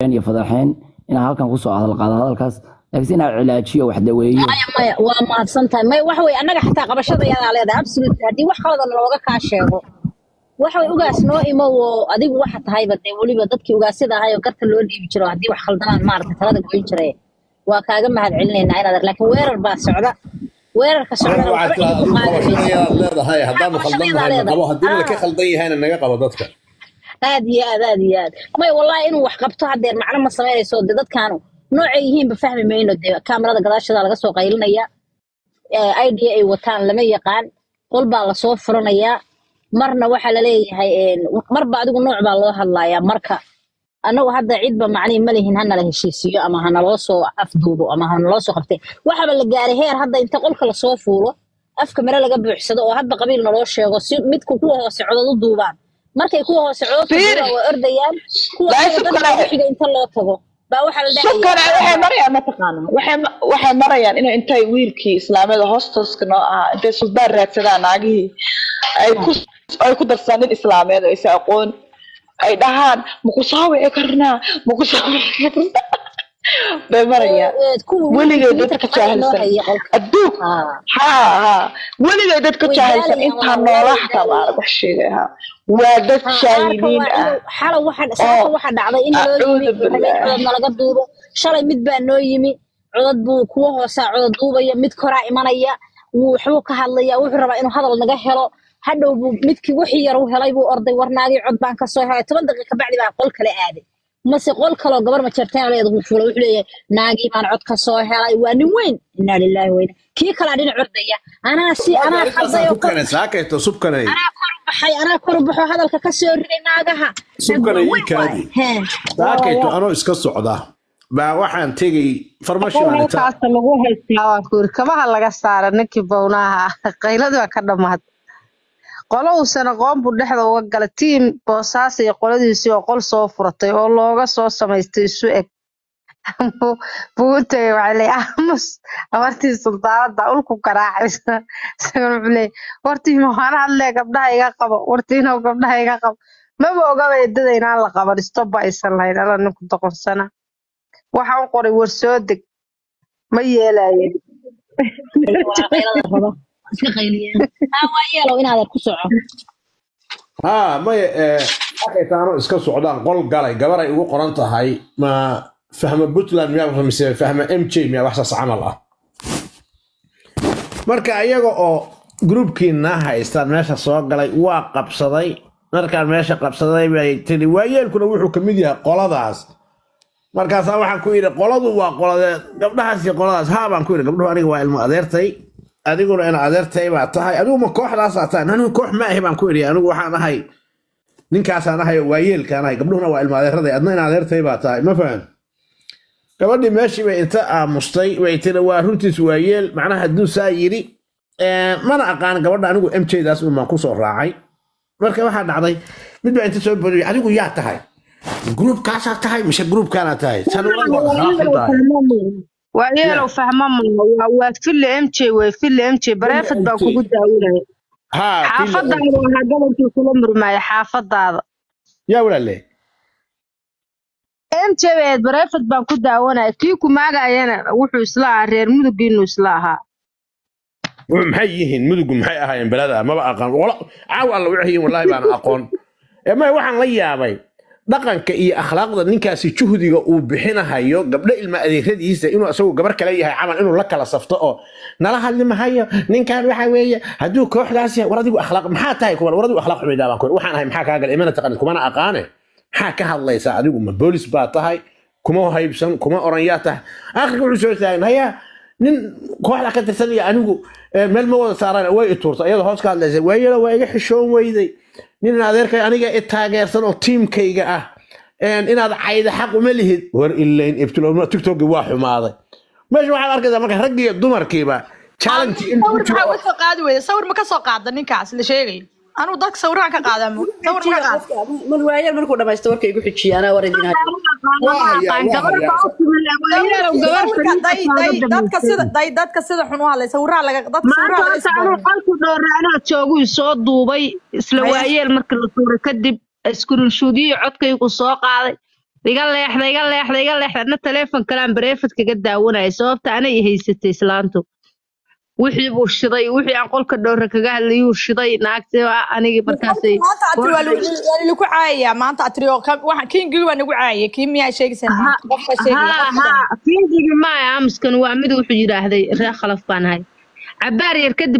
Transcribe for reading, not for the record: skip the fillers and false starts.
Ceebeen iyo fadaxeen inaan halkan kusoo hadal qaado hadalkaas, laakiin inaan cilaajiyo wax daweeyo. Maya, maya, waa mahadsan tahay. Maya, waxa weye annaga xataa qabashada yadaa leedahay, absolutely. Haddii wax qaladana looga kaa sheego, waxa way ugaas noo imo oo adigu waxa tahayba dee weliba dadkii ugaasyada ahay oo garta loo dhiibi jiro haddii wax khaldanaan maaragtay talada goyn jiray, waa kaaga mahad celinaynaa inaad, laakiin weerar baa socda, weerarka socdana waxaad waxba idinku tiraa qaadi mayso. qabashadayaad leedahay, haddaanu khaldan Qabashadayadaa nahay na leedahay. qabo, haddii la ka khaldan yahayna naga qabo dadka. Aad iyo aad, aad iyo aad. May, wallahi inuu wax qabto haddeer macno ma samaynayso. Dee dadkaanu noocay yihiinba fahmi mayno. Dee kaamarada gadaasheeda laga soo qaylinaya, idea ay wataan lama yaqaan, qol baa lasoo furanayaa, marna waxaa laleeyahay marba adigu nooc baa loo hadlayaa. Marka annagu hadda cidba macnihi ma lihin hanala heshiisiyo ama hanaloo soo afduubo ama hanaloo soo qabtay. Waxaaba la gaaray heer hadda inta qolka lasoo fuulo afka mare laga buuxsado oo hadba qabiil naloo sheego si midku kuwa hoose codod u duubaan. Markay kuwa hoose cododka Fiiri. duubaan, waa ordayaan kuwa Daay ayaga dadka subkana ugu xiga inta loo tago baa waxaa la subkana dhahayaa waxay marayaan, mataqaana, waxay marayaan inay intay wiilkii islaamada hoostoska noo ahaa intay suldaan raadsadaan, naagihii ay ku darsadaan nin islaameed oo aysan aqoon, ay dhahaan maku soo wici karnaa, maku soo wici karnaa bay marayaan. Kuwa wiilka Weligay dadka Twitterka qalin loo jaahilsan haya qolka adduun haa haa, weligay dadka way jaahilsan daalayaan intaan walaal, noolaa way xataa ma daalayaan. arag wax sheegay. Haa, waa dad haa, qaarka jaahiliin waa ah cidow. Xalow waxa saaka oo waxa dhacday in loo yimi acuudu rabay billaah codod nalaga duubo. Shalay mid baa noo yimi, codod buu kuwa hoosaa codod duubaya, mid koraa imanaya, wuu waxbuu ka hadlaya, wuxuu rabaa inuu hadal naga helo. Hadhow buu midkii wixii yar uu helay buu orday, warnaagii cod baan kasoo helay. 10 daqiiqa kabacdi baa qol kale aaday, mase qol kaloo gabar majeerteen leedahay uu fuulay, wuxuu leeyahay naagii baan cod kasoo helay. Waa nin weyn, innaa lilaahi wa inna kii kalaa dhinac ordaya, anaa si anaa khalday arrintaasaan oo ku kor keenay saakayto subkanay. Anaa kor u baxay, anaa kor u baxo hadalka ka soo riday naagaha dad Subkanay ii waaweyn waaye. kaadi. Hee. Saakayto anoo iska socda baa waxaan tegey farmashi baan inta Halkaasa lagu haystaa, waan ku yiri kabaha laga saara ninkii bownaha, qayladii waa ka dhamaatay. Qolo uusan aqoon buu dhexda uga galay, tiim Boosaaso iyo qoladiisii oo qol soo furatay oo looga soo samaystay isu eg buu u tagay. Waxaa leeyahay aamus, abartii suldaanada ulku garaacaysa. Isagana wuxuu leeyahay wartiina waan hadlee, gabdhaha iga qabo, wartiina gabdhaha iga qabo. Maba ogaba eedada inaan la qaban, istoba aysan lahayn. Alla ninku doqonsana, waxaan u qoray war soo deg, ma yeelaayeen. Waa qaylada raba iska qayliyeen. Haa, waa yeelow inaadan ku soco. Haa, maya, saakayto anoo iska socdaan qol galay, gabaray ugu qoran tahay ma fahma Puntland miyaa mise fahma MJ miyaa, wax saas camal ah. Marka ayaga oo groupkiina haystaan meesha soo galay, waa qabsaday. Markaan meesha qabsaday bay tiri waayeelkuna wuxuu ka mid yahay qoladaas. Markaasaa waxaan ku yidhi qoladu waa qoladee? Gabdhahaas iyo qoladaas haa baan ku yidhi. Gabdhuhu aniga waa ilmo adeertay, adiguna ina adeertay baa tahay. Adigu ma kooxdaasaa tahay? Anigu koox ma ahi baan ku idhi, anigu waxaan ahay ninkaasaan ahay oo waayeelkaan ahay, gabdhuhuna waa ilmo adeeraday, adna ina adeertay baa tahay, ma faham? Gabadhii meeshii bay inta aamustay bay tiri waa runtiis waayeel, macnaha hadduu saa yidhi. Mana aqaan gabadha anigu, MJ daas un baan kusoo raacay. Marka waxaa dhacday mid baa inta soo bodiyay, adigu yaa tahay? Groupkaasaa tahay mise groupkaanaa tahay? San walaal waa khilaafsan tahay. Waa yeelow, fahma maaha, waa fille MJ wey, fille MJ bareefad baa kugu daawinaya. Haa, fille. Xaafadaada ahaa gobolkii kula murmaaya xaafadaada. Yaa walaale. MJ beed bareefad baan ku daawanaya, kii ku maagayana wuxuu isla ahaa reer Mudugiinu isla ahaa. Maxay yihiin Mudugu? Maxay ahaayeen belada? Maba aqaan caawa alla waxay yihiin, wallaahi baana aqoon. Maya, waxaan la yaabay dhaqanka iyo akhlaaqda ninkaasi, juhdiga uu bixinahayo gabdho ilma adeeradiisa inuu isagu gabar kale yahay camal inuu la kala safto oo nala hadli mahayo ninkan. Waxa weeye hadduu kooxdaas yahay, war adigu akhlaaq maxaa tahay kuwan? War adigu akhlaaq xumaydaa baan ku waxaan ahay, maxaa kaa galay? Imana taqanid, kumana aqaane, maxaa ka hadlaysaa adigu? Ma boolis baa tahay? Kuma haybsan, kuma oran yaa tahay. Akhirka wuxuu soo taagan hayaa nin kooxda ka tirsan iyo anigu meel ma wada saaran. Way i tuurtay iyadoo hoos ka hadlaysa, waayela waa iga xishoon weyday nin adeerkay aniga i taageersan oo tiimkayga ah inaad cayda xaq uma lihid. War ilayn ibtilo TikTok waa xumaaday. Meesha waxaad arkaysaa marka raggi iyo dumarkiiba challenge in Sawir ku jiro. Maxaa uga soo qaadi weyda? Sawir ma ka soo qaada ninkaas la sheegay? Anuu dadka sawiraan ka qaadaa, sawir ma ka qaada? Malwaayeel markuu dhamaysto warka igu xijiya, anaa war idin hayo. Waa hayaa, waa hayaa. Waayeelow gabar Sawirka day day dadka sida day dadka sida xun u hadlay, sawiraha laga dadka maanta sawiraha laga horta anuu isbooriyay. Qolku dhoorre anaa jooguu soo duubay isla Haya. Waayeel markii la tuuray kadib iskurinshuudiyo codkaygu soo qaaday. Iga leexda, iga leexda, iga leexda. Anna taleefon kalaan bareefad kaga daawanaya, sababta anay i haysatay islaantu. Wixii buu shiday, wixii aan qolka dhowra kaga hadlayuu shiday naagtii anigii markaasay. Maanta atri waa lagu caayayaa, maanta atri oo waxa kingigi waa nagu caayay. Kii miyaa sheegaysaa maanta? Qofka sheegaya Haa. qofka. Haa, kingigi maaya, aamuskan waa mid wuxuu yidhaahday reer Khalaf baan ahay. Cabaar yar kadib.